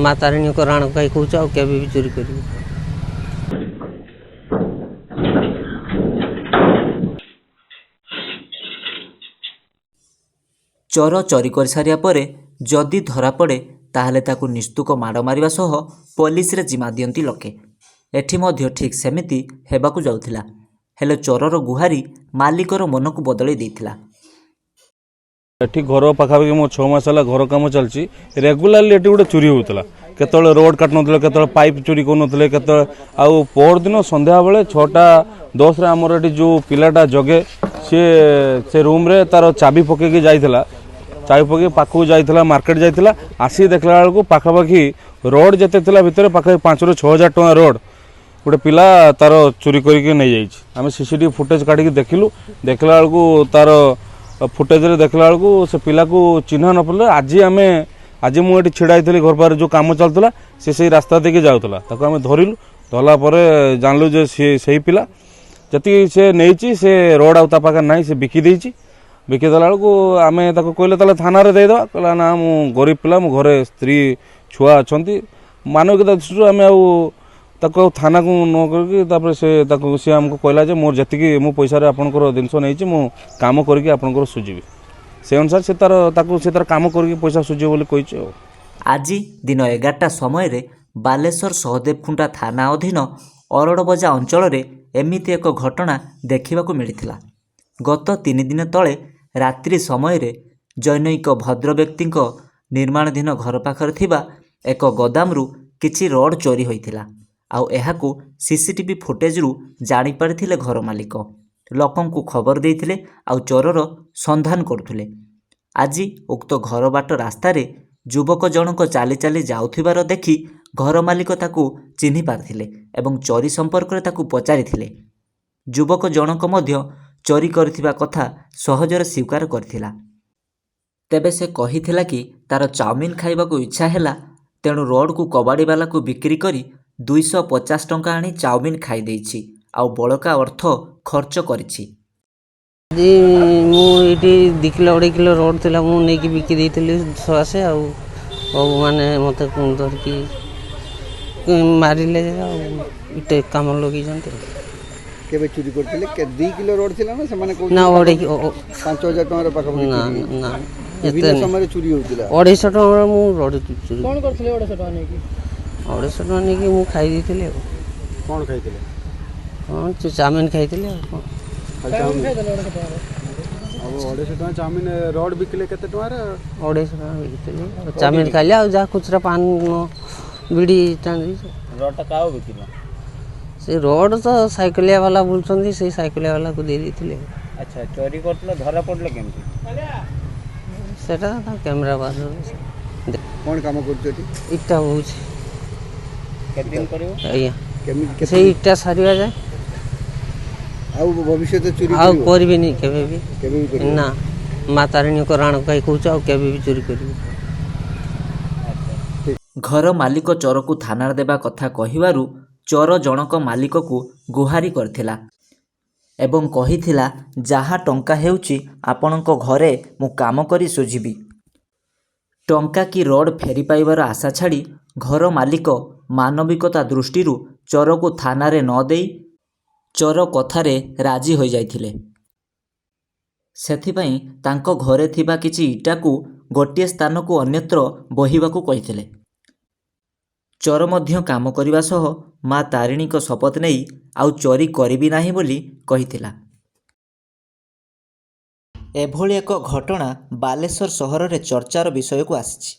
ମା ତାରିଣୀଙ୍କ ରାଣ ଖାଇ କହୁଛୁ, ଆଉ କେବେ ବି ଚୋରି କରିବି। ଚୋର ଚୋରି କରିସାରିବା ପରେ ଯଦି ଧରାପଡ଼େ, ତାହେଲେ ତାକୁ ନିସ୍ତୁକ ମାଡ଼ ମାରିବା ସହ ପୋଲିସରେ ଜିମା ଦିଅନ୍ତି ଲୋକେ। ଏଠି ମଧ୍ୟ ଠିକ୍ ସେମିତି ହେବାକୁ ଯାଉଥିଲା, ହେଲେ ଚୋରର ଗୁହାରି ମାଲିକର ମନକୁ ବଦଳେଇ ଦେଇଥିଲା। ଏଠି ଘର ପାଖାପାଖି ମୋ 6 ମାସ ହେଲା ଘର କାମ ଚାଲିଛି। ରେଗୁଲାରଲି ଏଠି ଗୋଟେ ଚୋରି ହେଉଥିଲା। କେତେବେଳେ ରୋଡ଼ କାଟୁନଥିଲେ, କେତେବେଳେ ପାଇପ୍ ଚୋରି କରୁନଥିଲେ, କେତେବେଳେ। ଆଉ ପରଦିନ ସନ୍ଧ୍ୟାବେଳେ 6ଟା 10ରେ ଆମର ଏଠି ଯେଉଁ ପିଲାଟା ଜଗେ, ସିଏ ସେ ରୁମ୍ରେ ତାର ଚାବି ପକେଇକି ଯାଇଥିଲା। ଚାବି ପକେଇକି ପାଖକୁ ଯାଇଥିଲା, ମାର୍କେଟ ଯାଇଥିଲା। ଆସିକି ଦେଖିଲା ବେଳକୁ ପାଖାପାଖି ରୋଡ଼ ଯେତେ ଥିଲା ଭିତରେ, ପାଖାପାଖି 5ରୁ 6 ହଜାର ଟଙ୍କା ରୋଡ଼ ଗୋଟେ ପିଲା ତାର ଚୋରି କରିକି ନେଇଯାଇଛି। ଆମେ ସିସିଟିଭି ଫୁଟେଜ୍ କାଢ଼ିକି ଦେଖିଲୁ। ଦେଖିଲା ବେଳକୁ ତାର ଫୁଟେଜରେ ଦେଖିଲା ବେଳକୁ ସେ ପିଲାକୁ ଚିହ୍ନା ନ ପଡ଼ିଲେ। ଆଜି ମୁଁ ଏଠି ଛିଡ଼ା ହେଇଥିଲି, ଘର ପାଖରେ ଯେଉଁ କାମ ଚାଲୁଥିଲା, ସେ ସେଇ ରାସ୍ତା ଦେଇକି ଯାଉଥିଲା। ତାକୁ ଆମେ ଧରିଲୁ। ଧରିଲା ପରେ ଜାଣିଲୁ ଯେ ସିଏ ସେଇ ପିଲା। ଯେତିକି ସେ ନେଇଛି, ସେ ରୋଡ଼ ଆଉ ତା ପାଖରେ ନାହିଁ, ସେ ବିକି ଦେଇଛି। ବିକି ଦେଲା ବେଳକୁ ଆମେ ତାକୁ କହିଲେ, ତାହେଲେ ଥାନାରେ ଦେଇଦେବା। କହିଲା, ନା, ମୁଁ ଗରିବ ପିଲା, ମୋ ଘରେ ସ୍ତ୍ରୀ ଛୁଆ ଅଛନ୍ତି। ମାନବିକତା ଦୃଷ୍ଟିରୁ ଆମେ ଆଉ ତାକୁ ଆଉ ଥାନାକୁ ନ କରିକି, ତାପରେ ସେ ତାକୁ ସିଏ ଆମକୁ କହିଲା ଯେ ମୋର ଯେତିକି ମୁଁ ପଇସାରେ ଆପଣଙ୍କର ଜିନିଷ ନେଇଛି, ମୁଁ କାମ କରିକି ଆପଣଙ୍କର ସୁଝିବି। ସେ ଅନୁସାରେ ସେ ତାର କାମ କରିକି ପଇସା ସୁଝିବ ବୋଲି କହିଛି। ଆଉ ଆଜି ଦିନ 11ଟା ସମୟରେ ବାଲେଶ୍ୱର ସହଦେବଖୁଣ୍ଟା ଥାନା ଅଧୀନ ଅରଡ଼ବଜା ଅଞ୍ଚଳରେ ଏମିତି ଏକ ଘଟଣା ଦେଖିବାକୁ ମିଳିଥିଲା। ଗତ 3 ଦିନ ତଳେ ରାତ୍ରି ସମୟରେ ଜନୈକ ଭଦ୍ରବ୍ୟକ୍ତିଙ୍କ ନିର୍ମାଣାଧୀନ ଘର ପାଖରେ ଥିବା ଏକ ଗୋଦାମରୁ କିଛି ରଡ଼ ଚୋରି ହୋଇଥିଲା। ଆଉ ଏହାକୁ ସିସିଟିଭି ଫୁଟେଜରୁ ଜାଣିପାରିଥିଲେ ଘର ମାଲିକ। ଲୋକଙ୍କୁ ଖବର ଦେଇଥିଲେ ଆଉ ଚୋରର ସନ୍ଧାନ କରୁଥିଲେ। ଆଜି ଉକ୍ତ ଘର ବାଟ ରାସ୍ତାରେ ଯୁବକ ଜଣକ ଚାଲି ଚାଲି ଯାଉଥିବାର ଦେଖି ଘର ମାଲିକ ତାକୁ ଚିହ୍ନି ପାରିଥିଲେ ଏବଂ ଚୋରି ସମ୍ପର୍କରେ ତାକୁ ପଚାରିଥିଲେ। ଯୁବକ ଜଣକ ମଧ୍ୟ ଚୋରି କରିଥିବା କଥା ସହଜରେ ସ୍ୱୀକାର କରିଥିଲା। ତେବେ ସେ କହିଥିଲା କି ତାର ଚାଉମିନ ଖାଇବାକୁ ଇଚ୍ଛା ହେଲା, ତେଣୁ ରଡ଼କୁ କବାଡ଼ିବାଲାକୁ ବିକ୍ରି କରି 250 ଟଙ୍କା ଆଣି ଚାଉମିନ ଖାଇ ଦେଇଛି ଆଉ ବଳକା ଅର୍ଥ ଖର୍ଚ୍ଚ କରିଛି। ଆଜି ମୁଁ ଏଇଠି 2 କିଲୋ 2.5 କିଲୋ ରୋଡ଼ ଥିଲା, ମୁଁ ନେଇକି ବିକି ଦେଇଥିଲି ସକାଶେ। ଆଉ ବାବୁମାନେ ମୋତେ ଧରିକି ମାରିଲେ ଆଉ ଇଟେ କାମ ଲଗେଇଛନ୍ତି। କେବେ ଚୋରି କରିଥିଲେ? 2 କିଲୋ ରୋଡ଼ ଥିଲା ନା ସେମାନେ ନା। କହୁଛନ୍ତି ଅଢ଼େଇ 5 ହଜାର ଟଙ୍କାର ପାଖାପାଖି ନା। ଚୋରି ହେଇଛି। ନା, ଏତେ ବିଭିନ୍ନ ସମୟରେ ଚୋରି ହେଉଥିଲା। 250 ଟଙ୍କାର ମୁଁ ରୋଡ଼ ଚୋରି। କ'ଣ କରିଥିଲେ 250 ଟଙ୍କା ନେଇକି? 250 ଟଙ୍କା ନେଇକି ମୁଁ ଖାଇ ଦେଇଥିଲି। ଆଉ କ'ଣ ଖାଇଥିଲେ? ହଁ, ଚାଉମିନ ଖାଇଥିଲି, ଆଉ କ'ଣ? ଖାଲି ଚାଉମିନ ଚାଉମିନ? ଖାଇଦେଲେ 250 ଟଙ୍କାର? ଆଉ 250 ଟଙ୍କା ଚାଉମିନ, ରୋଡ଼ ବିକିଲେ କେତେ ଟଙ୍କାରେ? 250 ଟଙ୍କା ବିକିଥିଲି ଆଉ ଚାଉମିନ ଖାଇଲି, ଆଉ ଯାହା ଖୁଚୁରା ପାନ ବିଡ଼ି ଟାଣି ଦେଇଛି। ରଡ଼ଟା କାହାକୁ ବିକିଲ? ସେ ରୋଡ଼ ତ ସାଇକେଲିଆ ବାଲା ବୁଲୁଛନ୍ତି, ସେଇ ସାଇକେଲିଆ ବାଲାକୁ ଦେଇ ଦେଇଥିଲି। ଆଚ୍ଛା, ଚୋରି କରୁଥିଲ, ଧରା ପଡ଼ିଲ କେମିତି? ସେଟା ତା କ୍ୟାମେରା ବାହାର। କ'ଣ କାମ କରୁଛ ଏଠି? ଇଟା ବହୁଛି। କେତେ ଦିନ କରିବ? ଆଜ୍ଞା? କେମିତି କେତେ? ସେଇ ଇଟା ସାରିବା ଯାଏ। ଆଉ ଭବିଷ୍ୟତରେ ଚୋରି ଆଉ କରିବ? କରିବିନି କେବେ ବି। କେବେ ବି କରିବ? ନା, ମା ତାରିଣୀଙ୍କ ରାଣ ଖାଇ କହୁଛୁ, ଆଉ କେବେ ବି ଚୋରି କରିବି। ଘର ମାଲିକ ଚୋରକୁ ଥାନାରେ ଦେବା କଥା କହିବାରୁ ଚୋର ଜଣକ ମାଲିକକୁ ଗୁହାରି କରିଥିଲା ଏବଂ କହିଥିଲା, ଯାହା ଟଙ୍କା ହେଉଛି ଆପଣଙ୍କ ଘରେ ମୁଁ କାମ କରି ଶୁଝିବି। ଟଙ୍କା କି ରୋଡ଼ ଫେରି ପାଇବାର ଆଶା ଛାଡ଼ି ଘର ମାଲିକ ମାନବିକତା ଦୃଷ୍ଟିରୁ ଚୋରକୁ ଥାନାରେ ନ ଦେଇ ଚୋର କଥାରେ ରାଜି ହୋଇଯାଇଥିଲେ। ସେଥିପାଇଁ ତାଙ୍କ ଘରେ ଥିବା କିଛି ଇଟାକୁ ଗୋଟିଏ ସ୍ଥାନକୁ ଅନ୍ୟତ୍ର ବୋହିବାକୁ କହିଥିଲେ। ଚୋର ମଧ୍ୟ କାମ କରିବା ସହ ମା ତାରିଣୀଙ୍କ ଶପଥ ନେଇ ଆଉ ଚୋରି କରିବି ନାହିଁ ବୋଲି କହିଥିଲା। ଏଭଳି ଏକ ଘଟଣା ବାଲେଶ୍ୱର ସହରରେ ଚର୍ଚ୍ଚାର ବିଷୟକୁ ଆସିଛି।